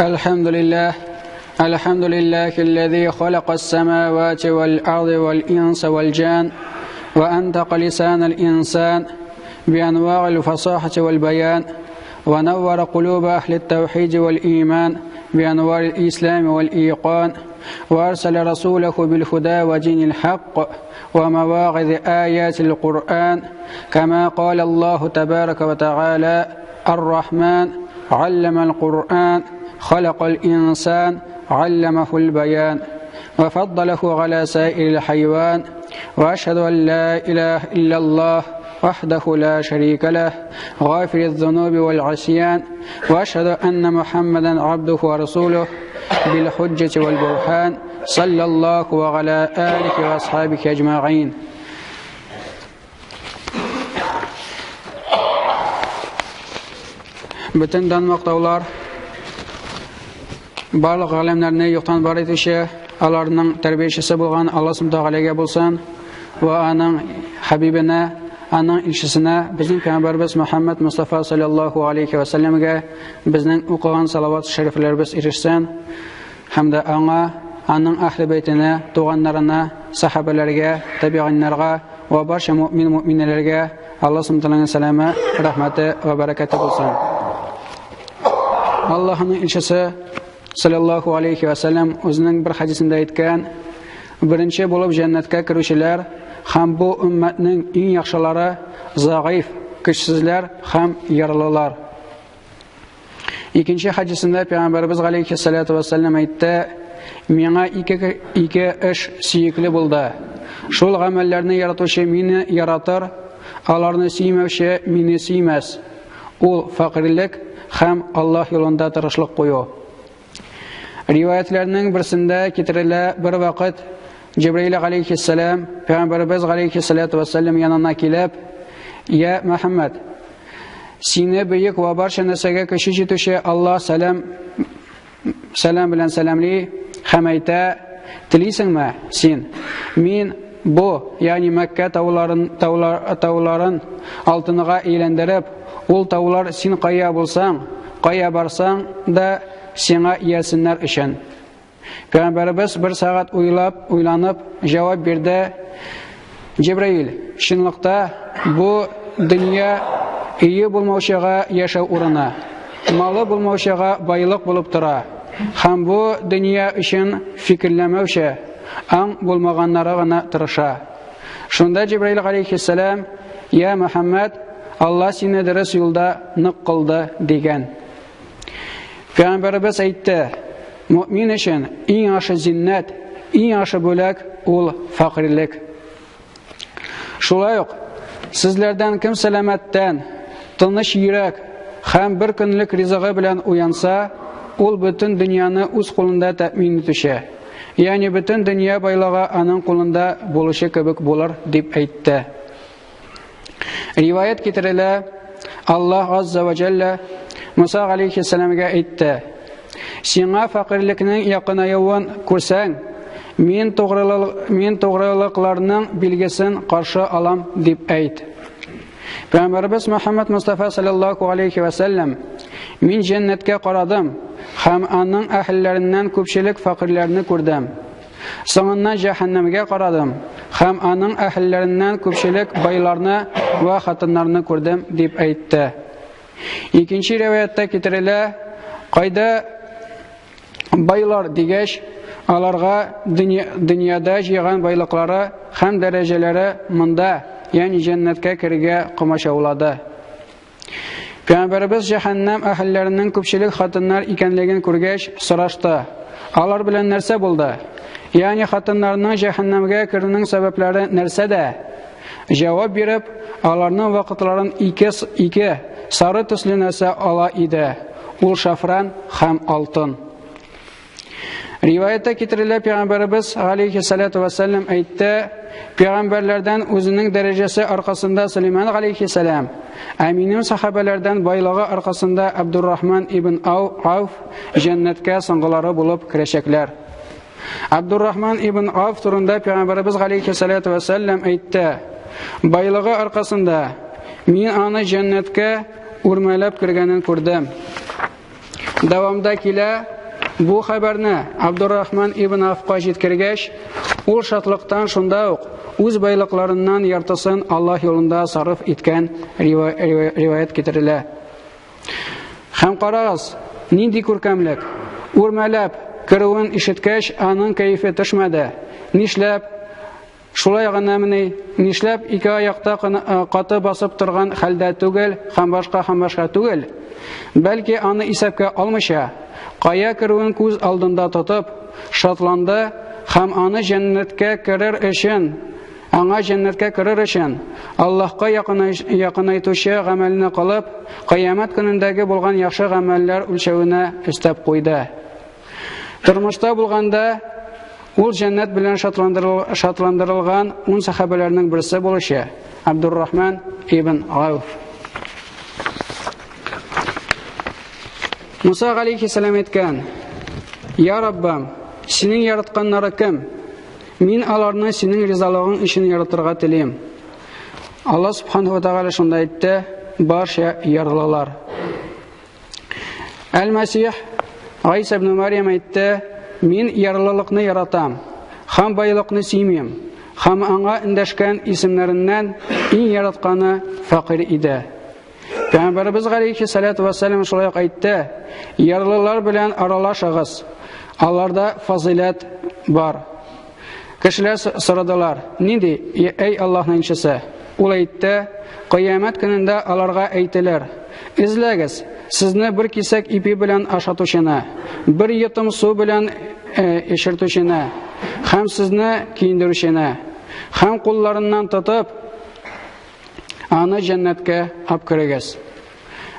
الحمد لله الحمد لله الذي خلق السماوات والأرض والإنس والجان وأنطق لسان الإنسان بأنواع الفصاحة والبيان ونور قلوب أهل التوحيد والإيمان بأنوار الإسلام والإيقان وأرسل رسوله بالهدى ودين الحق ومواعظ آيات القرآن كما قال الله تبارك وتعالى: الرحمن علم القرآن خلق الإنسان علمه البيان وفضله على سائر الحيوان. وأشهد أن لا إله إلا الله وحده لا شريك له غافر الذنوب والعصيان، وأشهد أن محمدا عبده ورسوله بالحجة والبرهان، صلى الله وعلى آله وأصحابه أجمعين. Бүтән дан мактаулар барлык галәмнәрне юктан бар итүче, аларның тәрбиячесе булган Аллаһ Субханаһу ва булсын ва аның хабибенә, аның илчесенә, безнең пәйгамбәрбез Мөхәммәд Мустафа саллаллаһу алейхи ва сәлләмгә безнең укыган салават шәрифләребез ирешсен һәм дә аңа, аның әһле бәйтенә, туганнарына, сахабәләргә, табигыйннарга ва барча мөмин мөминәләргә Аллаһ Субханаһу сәламе, рәхмәте ва бәрәкәте булсын. Аллаһның илчесе саллаллаһу алейхи ва сәлләм үзенең бер хадисендә әйткән: беренче булып җәннәткә керүчеләр һәм бу өммәтнең иң яхшылары заиф, көчсезләр һәм ярлылар. Икенче хадисендә Пәйгамбәрбез галәйһиссалату вассалам әйтте: миңа ике эш сөекле булды. Шул гамәлләрне яратучы мине яратыр, аларны сөймәүче мине сөймәс. Ул фәкыйрьлек һәм Аллаһ юлында тырышлык кую. Риваятларның берсендә китерелә: бер вакыт Җибраил галәйһиссалам Пәйгамбәрбез галәйһиссалату вассалам янына килеп: "Я Мөхәммәд, сине бөек вә барча нәрсәгә көче җитүче Аллаһ сәлам белән сәламли һәм әйтә: телисеңме син мин бу, ягъни Мәккә тауларын алтынга әйләндереп, ул таулар син кая булсаң, кая барсаң да сиңа иярсеннәр өчен?" Пәйгамбәребез бер сәгать уйланып җавап бирде: Җибраил, чынлыкта бу дөнья өе булмаучыга яшәү урыны, малы булмаучыга байлык булып тора. Һәм бу дөнья өчен фикерләмәүче, аң булмаганнары гына тырыша. Шунда Җибраил галәйһиссәлам: "Я Мөхәммәд, Аллаһ сине дөрес юлда нык кылды", дигән. Пәйгамбәребез әйтте: мөмин өчен иң яхшы зиннәт, иң яхшы бүләк ул фәкыйрьлек. Шулай ук сезләрдән кем сәламәттән, тыныч йөрәк һәм бер көнлек ризыгы белән уянса, ул бөтен дөньяны үз кулында тәэмин итүче, ягъни бөтен дөнья байлыгы аның кулында булучы кебек булыр, дип әйтте. Риваять китерелә: Аллаһ азза ва җәллә Муса галәйһиссәламгә әйтте: сиңа фәкыйрьлекнең якынаюын күрсәң, мин тугрылыкларның билгесен каршы алам, дип әйт. Пәйгамбәребез Мөхәммәд Мустафа саллаллаһу алейхи ва сәлләм: мин җәннәткә карадым һәм аның әһелләреннән күпчелек фәкыйрьләрне күрдем. Соңыннан җәһәннәмгә карадым һәм аның әһелләреннән күпчелек байларны вә хатыннарны күрдем, дип әйтте. Икенче риваятта китерелә: кайда байлар дигәч, аларга дөньяда җыйган байлыклары һәм дәрәҗәләре монда, ягъни җәннәткә керергә комачаулады. Пәйгамбәребез җәһәннәм әһелләренең күпчелек хатыннар икәнлеген күргәч, сорашты: алар белән нәрсә булды? Ягъни хатыннарның җәһәннәмгә керүнең сәбәпләре нәрсәдә? Җавап биреп, аларның вакытларын ике сары төсле нәрсә ала иде. Ул шафран һәм алтын. Риваятта китерелә, Пәйгамбәребез галәйһиссалату вассалам әйтте: пәйгамбәрләрдән үзенең дәрәҗәсе аркасында Сулейман галәйһиссалам, ә минем сахабәләрдән байлыгы аркасында Абдуррахман ибн Ауф җәннәткә соңгылары булып керәчәкләр. Абдуррахман ибн Ауф турында Пәйгамбәребез галәйһиссалату вассалам әйтте: байлыгы аркасында мин аны җәннәткә үрмәләп кергәнен күрдем. Дәвамда килә, бу хәбәрне Абдуррахман ибн Афка җиткергәч, ул шатлыктан шунда ук үз байлыкларыннан яртысын Аллаһ юлында сарыф иткән риваять китерелә. Һәм карагыз, нинди күркәмлек! Үрмәләп керүен ишеткәч, аның кәефе төшмәде. Нишләп шулай гынамыни? Нишләп ике аякта каты басып торган хәлдә түгел һәм башка һәм башка түгел? Бәлки аны исәпкә алмыйча, кая керүен күз алдында тотып, шатланды һәм аны җәннәткә керер өчен Аңа җәннәткә керер өчен, Аллаһка якынайтучы гамәлне кылып, кыямәт көнендәге булган яхшы гамәлләр үлчәвенә өстәп куйды. Тормышта булганда, ул җәннәт белән шатландырылган ун сәхабәләрнең берсе булучы Абдуррахман ибн Гауф. Муса галәйһиссәлам әйткән: "Я Раббым, синең яратканнары кем? Мин аларны синең ризалыгың өчен яратырга телим." Аллаһ субханаһу ва тааля шунда әйтте: "Барча ярлылар." Әл-Мәсих Гайса ибн Марьям әйтте: "Мин ярлылыкны яратам, һәм байлыкны сөймим." Һәм аңа эндәшкән исемнәреннән иң яратканы фәкыйрь иде. Пәйгамбәребез галәйһиссалату вәссәлам шулай ук әйтте: "Ярлылар белән аралашыгыз, аларда фазыйләт бар." Кешеләр сорадылар: "Нинди, әй Аллаһның илчесе?" Ул әйтте: "Кыямәт көнендә аларга әйтелер: Эзләгез, сезне бер кисәк ипи белән ашатучыны, бер йотым су белән эчертүчене һәм сезне киендерүчене, һәм кулларыннан тотып, аны җәннәткә алып керегез.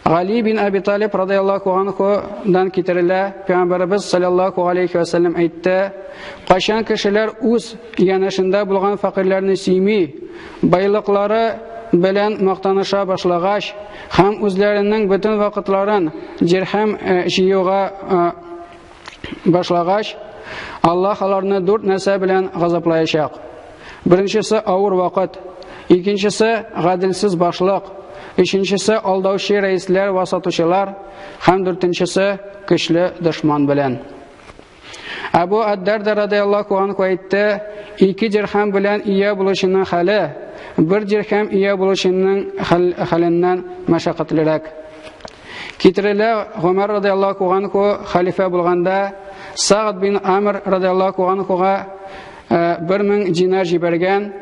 Гали бин Аби Талиб радияллаху анхудан китерелә, Пәйгамбәребез саллаллаху алейхи ва саллям әйтте: "Кайчан кешеләр үз янәшендә булган фәкыйрьләрне сөйми, байлыклары белән мактаныша башлагач һәм үзләренең бөтен вакытларын дирхәм җыюга башлагач, Аллаһ аларны дүрт нәрсә белән газаплаячак. Беренчесе авыр вакыт, икенчесе гаделсез башлык, өченчесе алдаучы рәисләр вә сатучылар һәм дүртенчесе көчле дошман белән. Әбу Ад-Дарда радияллаһу анху әйтте, ике дирхәм белән ия булучының хәле бер дирхәм ия булучының хәленнән мәшәкатьлерәк. Китерелә, Гомәр радияллаһу анху хәлифә булганда, Сагд бин Амр радияллаһу анхуга 1000 динар җибәргән.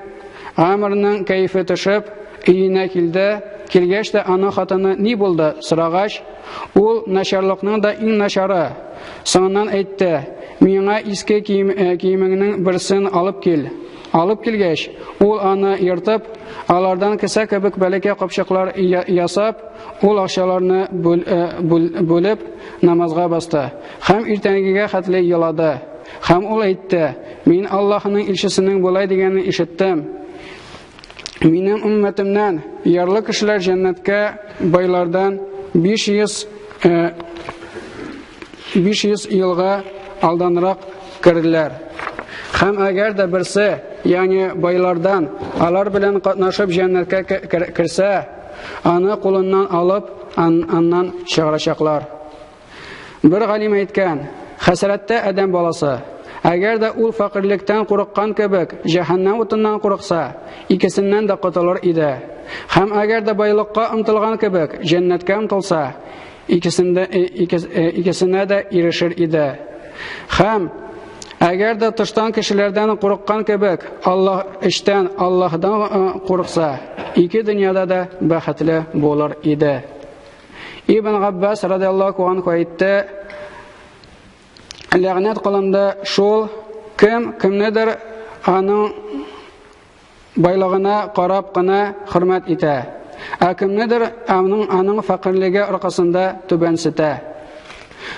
Амрның кәефе төшеп, өенә килде. Килгәч тә аның хатыны ни булды сорагач, ул начарлыкның да иң начары. Соңыннан әйтте: "Миңа иске кием, киемеңнең берсен алып кил." Алып килгәч, ул аны ертып, алардан кесә кебек бәләкәй капчыклар ясап, ул акчаларны бүлеп намазга басты һәм иртәнгегә хәтле елады. Һәм ул әйтте: "Мин Аллаһның илчесенең болай дигәнен ишеттем. Минем өммәтемнән ярлы кешеләр җәннәткә байлардан 500 500 елга алданрак керерләр. Һәм әгәр дә берсе, ягъни байлардан, алар белән катнашып җәннәткә керсә, аны кулыннан алып, аннан чыгарачаклар. Бер галим әйткән, хәсрәттә адәм баласы, әгәр дә ул фәкыйрьлектән курыккан кебек, җәһәннәм утыннан курыкса, икесеннән дә котылыр иде. Һәм әгәр дә байлыкка омтылган кебек, җәннәткә омтылса, икесендә икесенә дә ирешер иде. Һәм әгәр дә тыштан кешеләрдән курыккан кебек, Аллаһ эчтән Аллаһдан курыкса, ике дөньяда да бәхетле булыр иде. Ибн Габбас радиаллаху анху әйтте, ләгънәт кылынды шул, кем кемнедер аның байлыгына карап кына хөрмәт итә, ә кемнедер аның, аның фәкыйрьлеге аркасында түбәнсетә.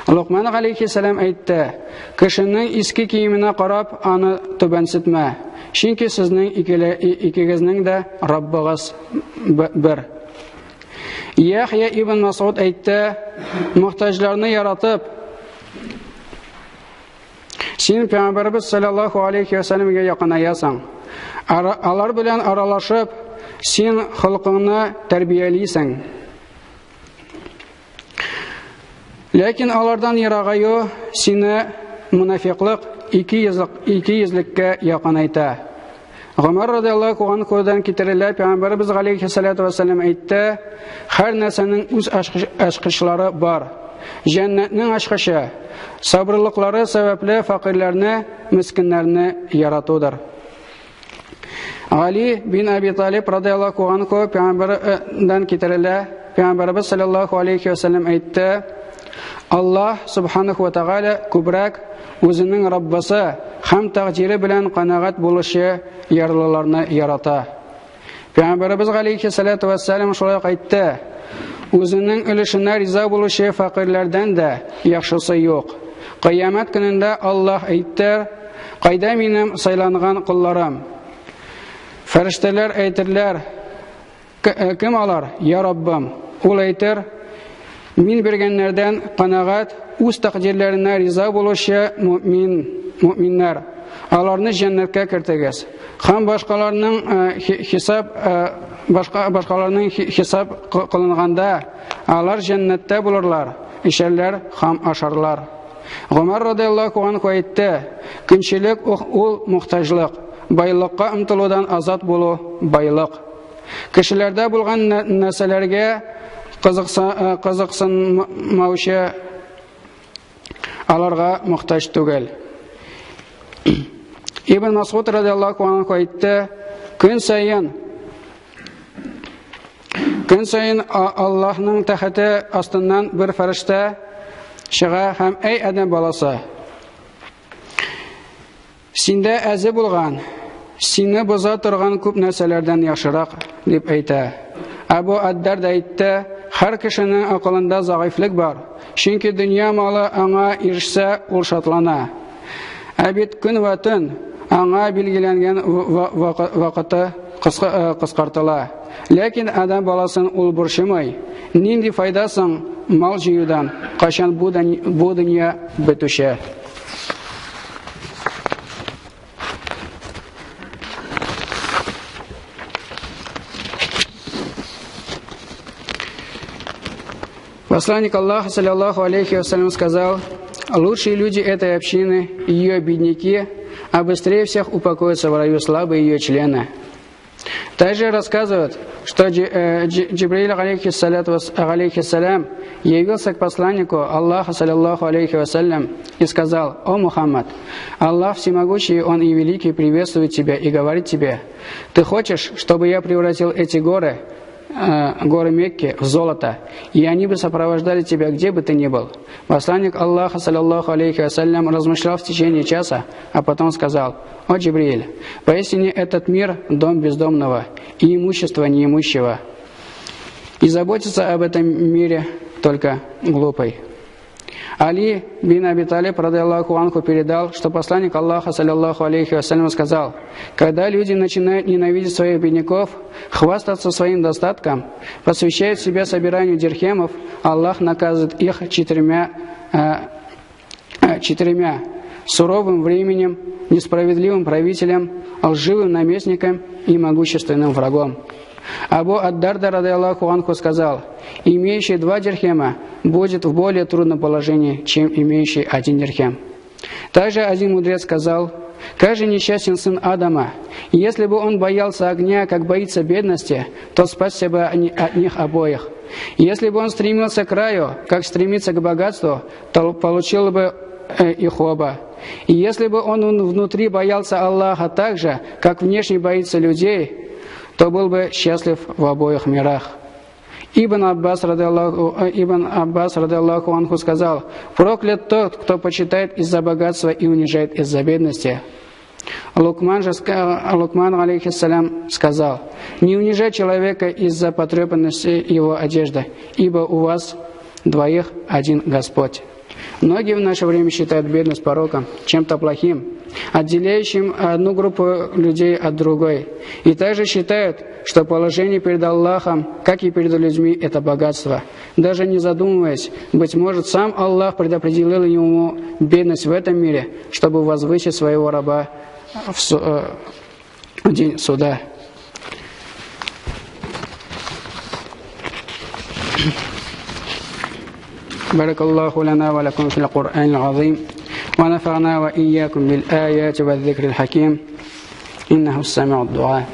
Лукман галәйһиссәлам әйтте, кешенең иске киеменә карап аны түбәнсетмә, чөнки сезнең икегезнең дә Раббыгыз бер. Яхья ибн Масуд әйтте, мохтаҗларны яратып, син Пәйгамбәребез саллаллаху алейхи ва сәлләмгә якынаясың. Алар белән аралашып, син холкыңны тәрбиялисең. Ләкин алардан ерагаю сине мунафиклык, икейөзлеккә якынайта. Гомәр радиаллаһу анһудан китерелә, Пәйгамбәребез галәйһиссалату вәссәлам әйтте: "Һәр нәрсәнең үз ачкычлары бар. Җәннәтнең ачкычы сабырлыклары сәбәпле фәкыйрьләрне, мескеннәрне яратудыр." Али бин Аби Талиб радиаллаһу анһу пәйгамбәрдән китерелә, Пәйгамбәребез саллаллаһу алейхи вәсәлләм әйтте: Аллаһ субханаху ва тааля күбрәк үзенең Раббысы һәм тәкъдире белән канәгать булучы ярлыларны ярата. Пәйгамбәребез галәйһиссалату вәссәлам шулай ук әйтте: Үзенең өлешенә риза булучы фәкыйрьләрдән дә яхшысы юк. Кыямәт көнендә Аллаһ әйтер: Кайда минем сайланган колларым? Фәрештәләр әйтерләр: Кем алар, я Раббым? Ул әйтер: Мин биргәннәрдән канәгать, үз тәкъдирләренә риза булучы мөмин, мөминнәр. Аларны җәннәткә кертегез. Һәм башкаларның хисап башка башкаларның хисап кылынганда алар җәннәттә булырлар, эчәрләр һәм ашарлар. Гомәр радиаллаһу анху әйтте: Көнчелек ул мохтаҗлык, байлыкка омтылудан азат булу байлык. Кешеләрдә булган нәрсәләргә кызыксынмаучы аларга мохтаҗ түгел. Ибн Масгуд радиаллаһу анху әйтте: Көн саен Аллаһның тәхете астыннан бер фәрештә чыга һәм: "Әй адәм баласы, синдә әзе булган, сине боза торган күп нәрсәләрдән яхшырак", дип әйтә. Абу Ад-Дарда әйтте: "Һәр кешенең акылында зәгыйфьлек бар, чөнки дөнья малы аңа ирешсә, ул шатлана. Ә бит көн вә төн аңа билгеләнгән вакыты кыскартыла. Ләкин адәм баласын ул борчымый. Нинди файда соң мал җыюдан, кайчан бу дөнья бетүче?" Посланник Аллаха, саллаллаху алейхи вассалям, сказал: «Лучшие люди этой общины, ее бедняки, а быстрее всех упокоятся в раю слабые ее члены». Также рассказывают, что Джибраиль, алейхиссалям, явился к посланнику Аллаха, саллаллаху алейхи вассалям, и сказал: «О Мухаммад, Аллах всемогущий, Он и великий, приветствует тебя и говорит тебе: ты хочешь, чтобы я превратил эти горы, горы Мекки, в золото, и они бы сопровождали тебя, где бы ты ни был?» Посланник Аллаха, саллаллаху алейхи вассалям, размышлял в течение часа, а потом сказал: «О Джибраиль, поистине этот мир – дом бездомного и имущество неимущего, и заботиться об этом мире только глупый». Али бин Аби Талиб, радиаллаху анху, передал, что посланник Аллаха, саллаллаху алейхи вассалям, сказал: «Когда люди начинают ненавидеть своих бедняков, хвастаться своим достатком, посвящают себя собиранию дирхемов, Аллах наказывает их четырьмя суровым временем, несправедливым правителем, лживым наместником и могущественным врагом». Абу Ад-Дарда, радиаллаху анху, сказал: «Имеющий 2 дирхема будет в более трудном положении, чем имеющий 1 дирхем». Также один мудрец сказал: «Каждый несчастен сын Адама. Если бы он боялся огня, как боится бедности, то спасся бы от них обоих. Если бы он стремился к раю, как стремится к богатству, то получил бы их оба. И если бы он внутри боялся Аллаха так же, как внешне боится людей, то был бы счастлив в обоих мирах». Ибн Аббас, радиаллаху анху, сказал: «Проклят тот, кто почитает из-за богатства и унижает из-за бедности». Лукман, алейхиссалям, сказал: «Не унижай человека из-за потрепанности его одежды, ибо у вас двоих один Господь». Многие в наше время считают бедность пороком, чем-то плохим, отделяющим одну группу людей от другой. И также считают, что положение перед Аллахом, как и перед людьми, это богатство. Даже не задумываясь, быть может, сам Аллах предопределил ему бедность в этом мире, чтобы возвысить своего раба в день суда. بارك الله لنا ولكم في القرآن العظيم ونفعنا وإياكم بالآيات والذكر الحكيم إنه السميع الدعاء.